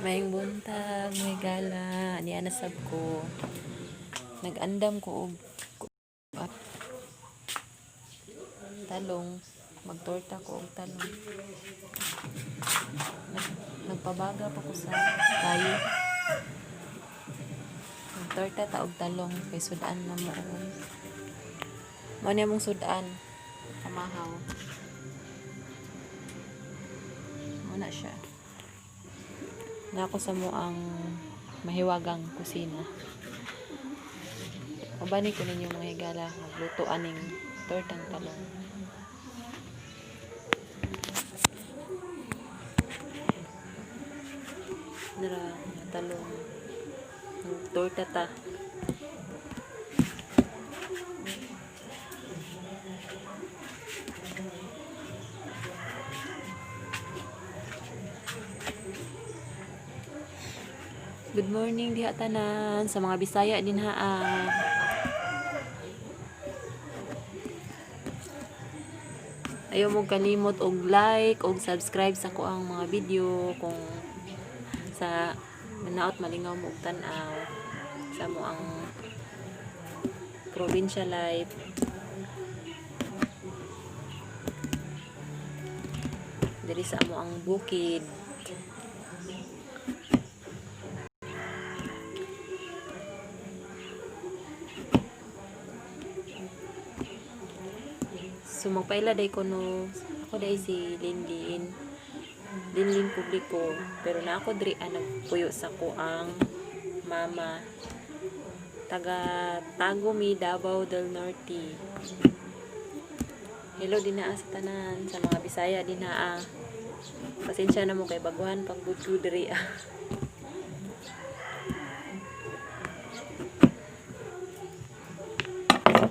Maayong buntag, mga higala. Niya na sab ko. Nag-andam ko og talong. Magtorta ko og talong. Nagpabaga pa ko sa kayo. Magtorta ta og talong kay sudan na mo. Mao ni among sudan. Pamahaw. Mao na siya. Na ako sa mo ang mahiwagang kusina. Ubani ko ninyo, mga higala, magluto aning tortang talong. Nara, nga talong. Torta ta. Good morning diha tanan sa mga Bisaya din ha. Ah. Ayaw mo kalimot og like og subscribe sa ko ang mga video kung sa manaot malingaw mo og tan-aw sa mo ang probinsya life. Diri sa amo ang bukid. So magpaila day ko no, ako day si Linlin. Linlin Publiko, pero na ako diri ang nagpuyo sa ko ang mama. Taga Tagumi, Davao del Norte. Hello din na sa tanan sa mga Bisaya din na. Pasensya na mo kay baguhan pag ko diri ah.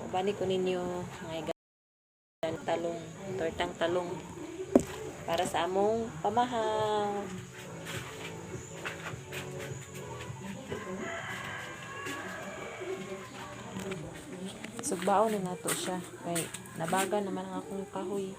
Ubani ko ninyo, mga higala, talong, tortang talong para sa among pamahaw. Sugbaon na nato siya kay nabaga naman ang akong kahoy.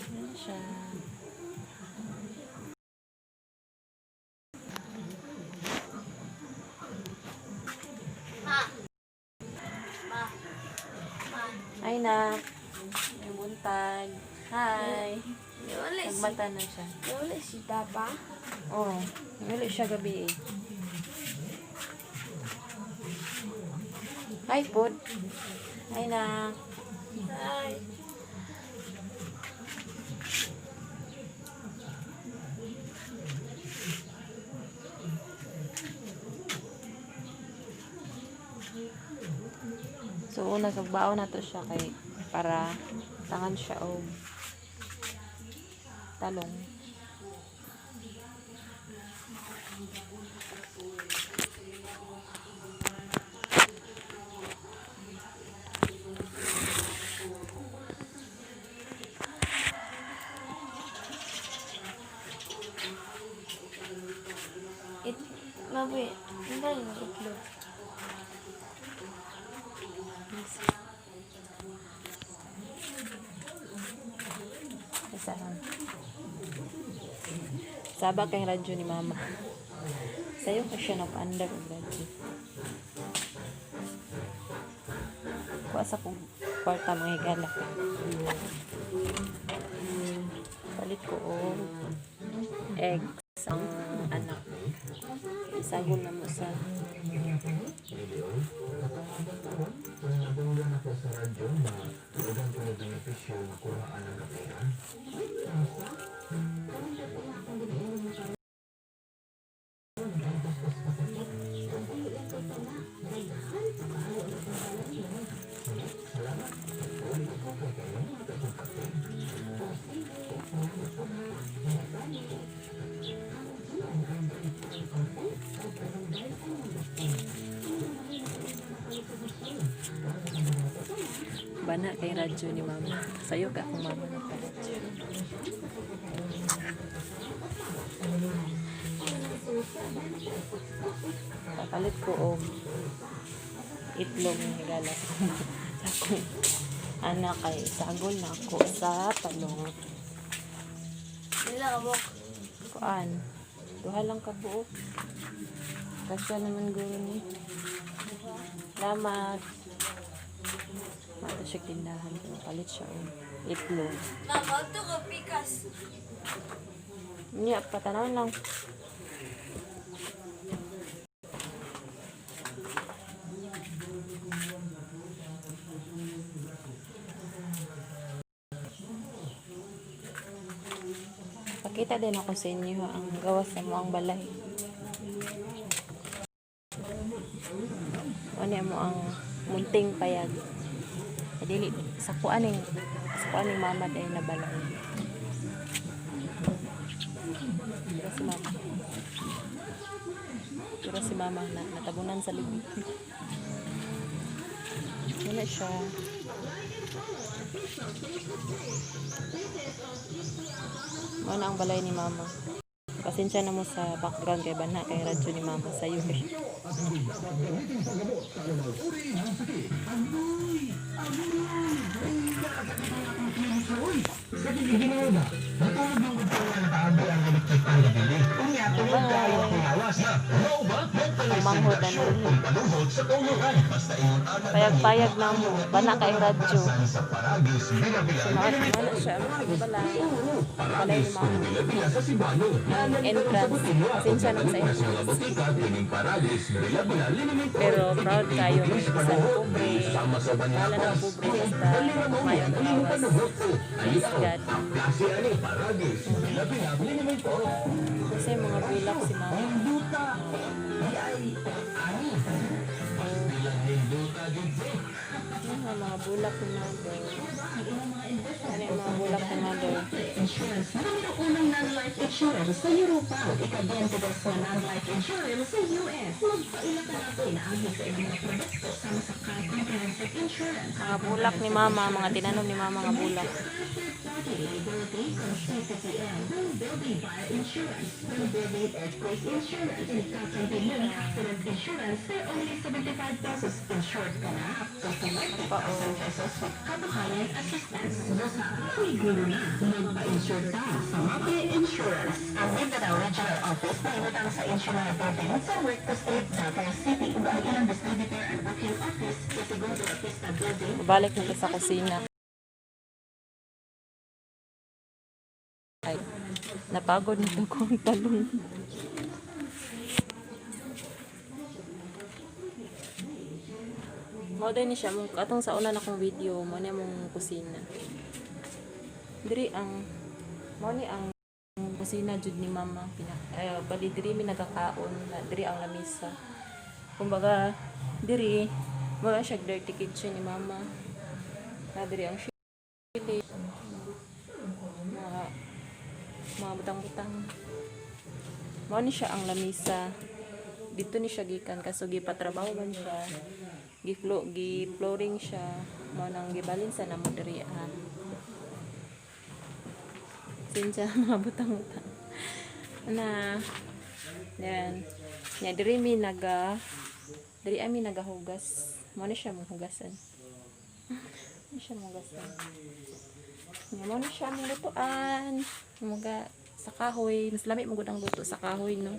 Ayan siya. Ma. Ma. Ma. Ay na. May buntag. Hi. Wala si, Nagmata na siya. wala si Papa. Oo. Oh, wala siya gabi eh. Hi, pod. Hi na. Hi. So, una, sugbaon na to siya kay para tangan siya og talong. It, mabuhi. Ang galing ng itlog. Isa lang. Saba kay radyo ni mama. Sayo ko siya nagpaandar og radyo. Kuha sa kong kwarta, mga higala. Palit ko og eggs ang anak. Isagol na mo sa Nadunggan ako sa radyo na ugang ko na benepisyo na kuhaan ng pera. Bana kay radyo ni mama. Sayo ka akong mama nagpa-radyo. Palit ko og itlog, mga higala, sa akong anak kay sagol na ako sa talong. Pila ka buok? Kuan. Duha lang ka buok. Kasya naman guro ni. Salamat. Mata siya tindahan. Palit siya og itlog. Mama, ito ka pikas. Niya, patanaw lang. Pakita din ako sa inyo ang gawas sa mo ang balay. Ano mo ang munting payag. Ay, dili sa kuaning mama dahil na balay. Pero si mama. Pero si mama na natabunan sa libi. Wala siya. Mao na ang balay ni mama. Pasensya na mo sa background kay bana kay radyo ni mama sa iyo. Ang manghod na nun. Payag-payag na mo. Bana kay radyo. So, wala siya. Ang balay. Balay ni mama. Ang entrance. Pasensya na mo sa entrance. Pero proud kayo may bisan pobre. Wala ng pobre basta mayo ang lawas. Praise God. Kasi mga bulak si mama. Ano nga, mga bulak ni mother. Ano yung mga bulak ni mother? Insurance na numero unang non-life insurance sa Europa. Ika-22 na non-life insurance sa US. Magpaila ka na pinaagi sa inyong mga produkto sama sa car comprehensive insurance. Mga bulak ni mama, mga tinanom ni mama mga bulak. Third party liability from CCTL, home building fire insurance, home building earthquake insurance, and kakampi accident insurance for only 75 pesos. Insured ka na up to 40,000 pesos with kabuhayan assistance. Basta maniguro na, magpa-insure ka sa Mapli Insurance. Ang Mindanao Regional Office na inutang sa Insurance Building sa Recto Street, Davao City. Ug ang ilang distributor and booking office sa Segundo Artista Building. Balik na sa kusina. Ay, napagod na ito kong talong. Mao din ni siya mong atong sa una na kong video, mo ni mong kusina. Diri ang mao ni ang kusina jud ni mama pinak ay, bali diri mi nagakaon na diri ang lamisa. Kumbaga diri mo siya dirty kitchen ni mama. Na diri ang chili, mga butang-butang. Mao ni siya ang lamisa. Dito ni siya gikan kaso gipatrabaho man siya. Gi-flo, gi-flooring siya. Mao nang gibalin sa namo diri ah. Sinsya mga butang-butang. Na yan. Nya diri ami nagahugas. Mao ni siya mong hugasan. Mao ni siya mong hugasan. Nya mao ni siya among lutuan. Mga sa kahoy, mas lami mo gud ang luto sa kahoy, no.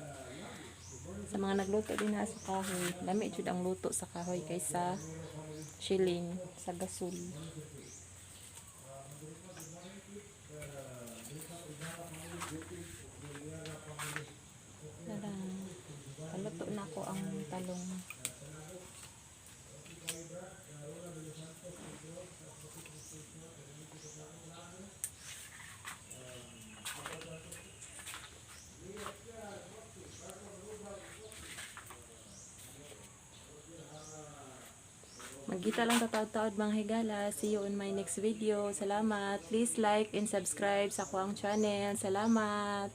Sa mga nagluto din na sa kahoy, lami jud ang luto sa kahoy kaysa shilling sa gasol. Tara, paluto na ko ang talong. Magkita lang tataod-taod, mga higala. See you on my next video. Salamat. Please like and subscribe sa kuang channel. Salamat.